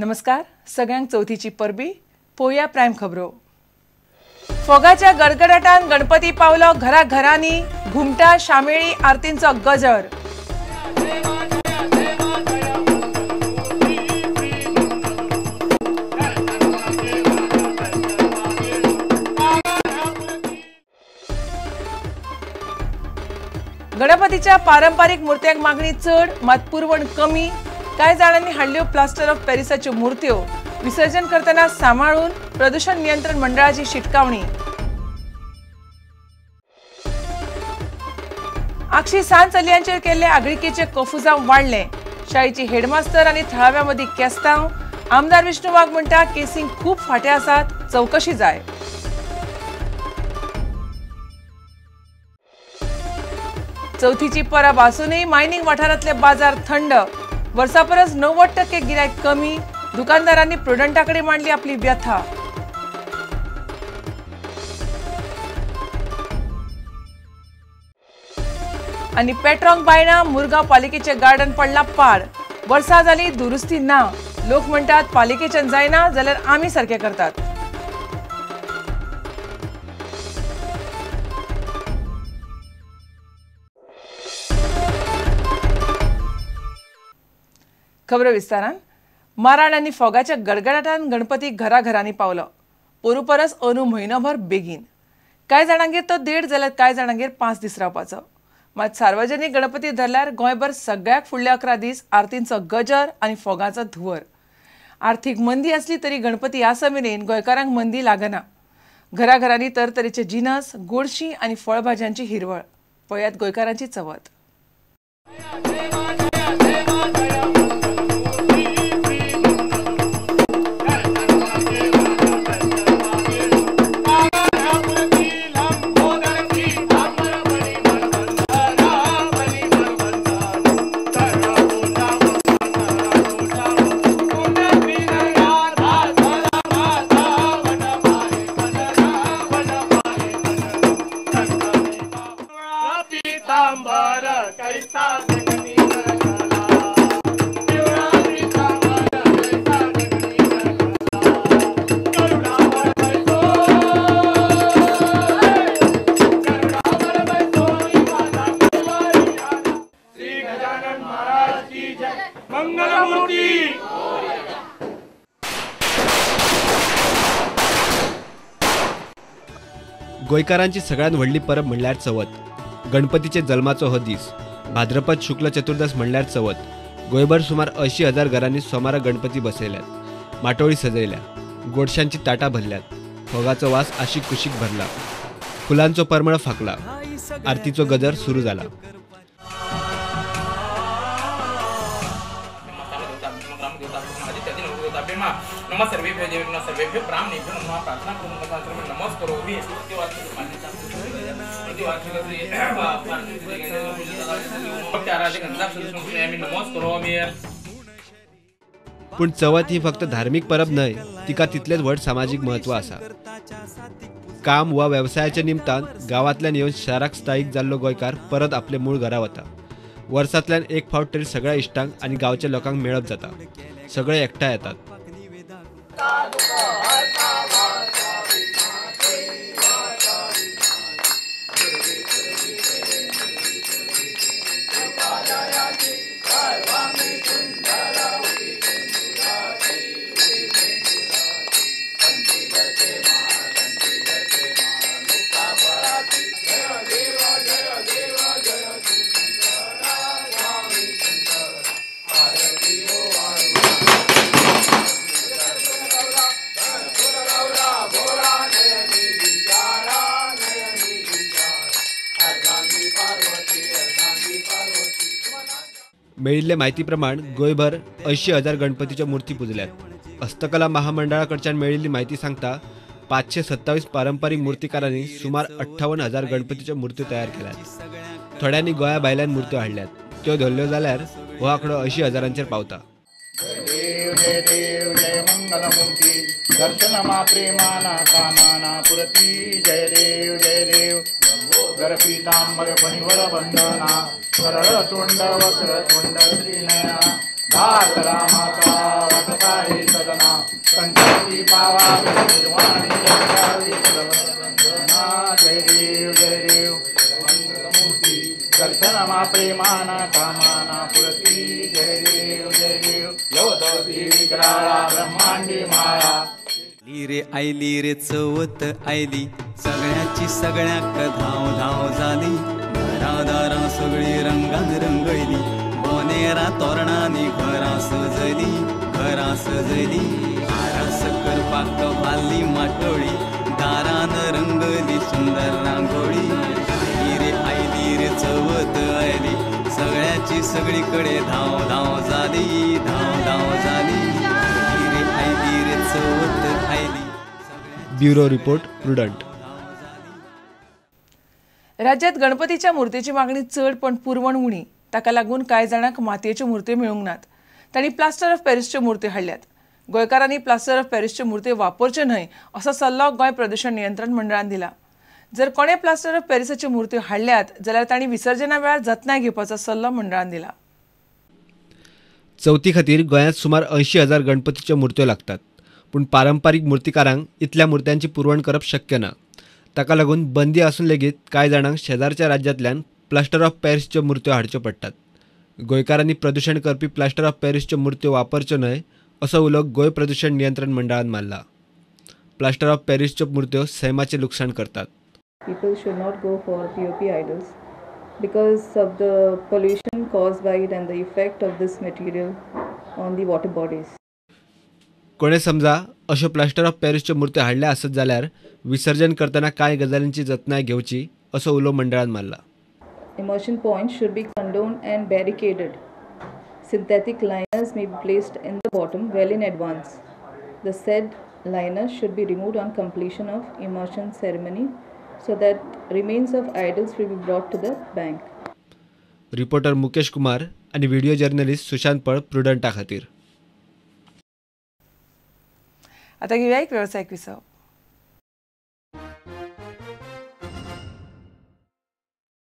नमस्कार, सगळ्यांक चवथीची परबी। पोया प्राईम खबरो। फोगाच्या गडगडाटान गणपती पावलो घरा घरांनी, घुमटा शामेळी आरतींचो गजर। गणपतीच्या पारंपरिक मूर्त्यांक मागणी चड, मात पुरवण कमी। कांय जाणांनी हाडल्यो प्लास्टर ऑफ पॅरिसाच्यो मूर्त्यो। विसर्जन करतना सांबाळून प्रदूषण नियंत्रण मंडळाची शिटकावणी। आक्षी सान चलयांचेर केल्ले आगळिकेचे कोफुजांव वाडले। शाळेची हेडमास्तर आनी थळाव्या मदीं केस्तांव। आमदार विष्णू वाघ म्हणटा केसींक खूब फांटे आसात, चवकशी जाय। चवथीची परब आसूनय मायनिंग वाठारांतले बाजार थंड। वर्सापरस 90% गिरायक कमी। दुकानदारांनी प्रुडंटाकडे मांडली आपली व्यथा। आनी पेट्रोंक बायणा मुरगांव पालिकेचे गार्डन पडला पाड। वर्सां जाली दुरुस्ती ना। लोक म्हणटात पालिकेच्यान जायना जाल्यार आमी सारकें करतात। खबरो विस्तारान। माराण आनी फोगाच्या गडगडाटान गणपती घराघरांनी पावलो। पोरू परस अंदू म्हयनोभर बेगीन। कांय जाणांगेर तो 1.5 जाल्यार कांय जाणांगेर 5 दीस रावपाचो। मात सार्वजनीक गणपती धरल्यार गोंयभर सगळ्याक फुडले 11 दीस आरतींचो गजर आनी फोगाचो धुंवर। आर्थीक मंदी आसली तरी गणपती आसा मेरेन गोंयकारांक मंदी लागना। घराघरांनी तरतरेचे जिनस, गोडशी आनी फळभाज्यांची हिरवळ। पळयात गोंयकारांची चवथ। गोंयकारांची सगळ्यात व्हडली परब म्हणल्यार चवथ। गणपतीचे जल्माचो हो दीस। भाद्रपद शुक्ल चतुर्दश म्हणल्यार चवथ। गोंयभर सुमार 80,000 घरांनी सोमारा गणपती बसयल्यात, माटोळी सजयल्या, गोडशांची ताटां भरल्यात, फोगाचो वास आशीक कुशीक भरला, फुलांचो परमळ फाकला, आरतीचो गजर सुरू जाला। पूण चवथ ही फक्त धार्मिक परब न्हय, तिका तितलेंच व्हड सामाजीक महत्व आसा। काम वा वेवसायाच्या निमतान गांवांतल्यान येवन शाराक स्थायीक जाल्लो गोंयकार परत आपले मूळ घरा वता। वर्सांतल्यान एक फावट तरी सगळ्या इश्टांक आनी गांवच्या लोकांक मेळप जाता, सगळे एकठांय येतात। मेळिल्ले म्हायती प्रमाण गोंयभर 80,000 गणपतीच्यो मूर्ती पुजल्यात। हस्तकला महामंडळाकडच्यान मेळिल्ली म्हायती सांगता 527 पारंपरिक मूर्तिकारांनी सुमार 58,000 गणपतीच्यो मूर्त्यो तयार केल्यात। थोड्यांनी गोंया भायल्यान मूर्त्यो हाडल्यात, त्यो धरल्यो जाल्यार हो आंकडो 80,000 पावता। पीतांबर फणिवर वंदना, सरळ तोंड वक्र तोंड त्रिनयना, दास रामाचा वटसाई सदना संकटी पावावी निर्वाणी जगावी सर्ववंदना. जय देव जय देव मंगलमूर्ती दर्शनमा प्रेमाना कामाना पुरती. जय देव जय देव यवदती विकराळा ब्रह्मांडी माळा. रे आयली रे चवथ आयली सगळ्याची सगळ्याक धाव धाव जाली. घरादारां सगळी रंगान रंगयली बोनेरा तोरणांनी घरां सजयली घरां सजयली. आरास करपाक भाल्ली माटोळी दारान रंगली सुंदर रांगोळी. आयली रे आयली रे चवथ आयली सगळ्याची सगळीकडे धाव धाव जाली धाव धाव जाली. आयली रे आयली रे चवथ आयली. Bureau report, Prudent. राज्यात गणपतीच्या मूर्तीची मागणी चड पण पुरवण उणी. ताका लागून कांय जाणांक मातयेच्यो मूर्त्यो मेळूंक नात. तांणी प्लास्टर ऑफ पॅरिसच्यो मूर्त्यो हाडल्यात. गोंयकारांनी प्लास्टर ऑफ पॅरिसच्यो मूर्त्यो वापरच्यो न्हय असो सल्लो गोंय प्रदूशण नियंत्रण मंडळान दिला. जर कोणें प्लास्टर ऑफ पॅरिसाच्यो मूर्त्यो हाडल्यात जाल्यार तांणी विसर्जना वेळार जतनाय घेवपाचो सल्लो मंडळान दिला. चवथी खातीर गोंयांत सुमार 80,000 गणपतीच्यो मूर्त्यो लागतात. पूण पारंपारीक मूर्तिकारांक इतल्या मूर्त्यांची पुरवण करप शक्य ना. ताका लागून बंदी आसून लेगीत कांय जाणांक शेजारच्या राज्यांतल्यान प्लास्टर ऑफ पॅरिसच्यो मूर्त्यो हाडच्यो पडटात. गोंयकारांनी प्रदूशण करपी प्लास्टर ऑफ पॅरिसच्यो मूर्त्यो वापरच्यो न्हय असो उलो गोंय प्रदूशण नियंत्रण मंडळान मारला. प्लास्टर ऑफ पॅरिसच्यो मूर्त्यो सैमाचें लुकसाण करतात. People should not go for POP idols because of the pollution caused by it and the effect of this material on the water bodies. कोणे समजा अश्यो प्लास्टर ऑफ पॅरिसच्यो मूर्त्यो हाडल्या आसत जाल्यार विसर्जन करतना कांय गजालींची जतनाय घेवची असो उलो मंडळान मारला. Immersion points should be condoned and barricaded. Synthetic liners may be placed in the bottom well in advance. The said liners should be removed on completion of immersion ceremony so that remains of idols will be brought to the bank. Reporter Mukesh Kumar आणि video journalist Sushant पळ, प्रुडंटा खातीर. आता घेऊया एक व्यावसायिक विसव.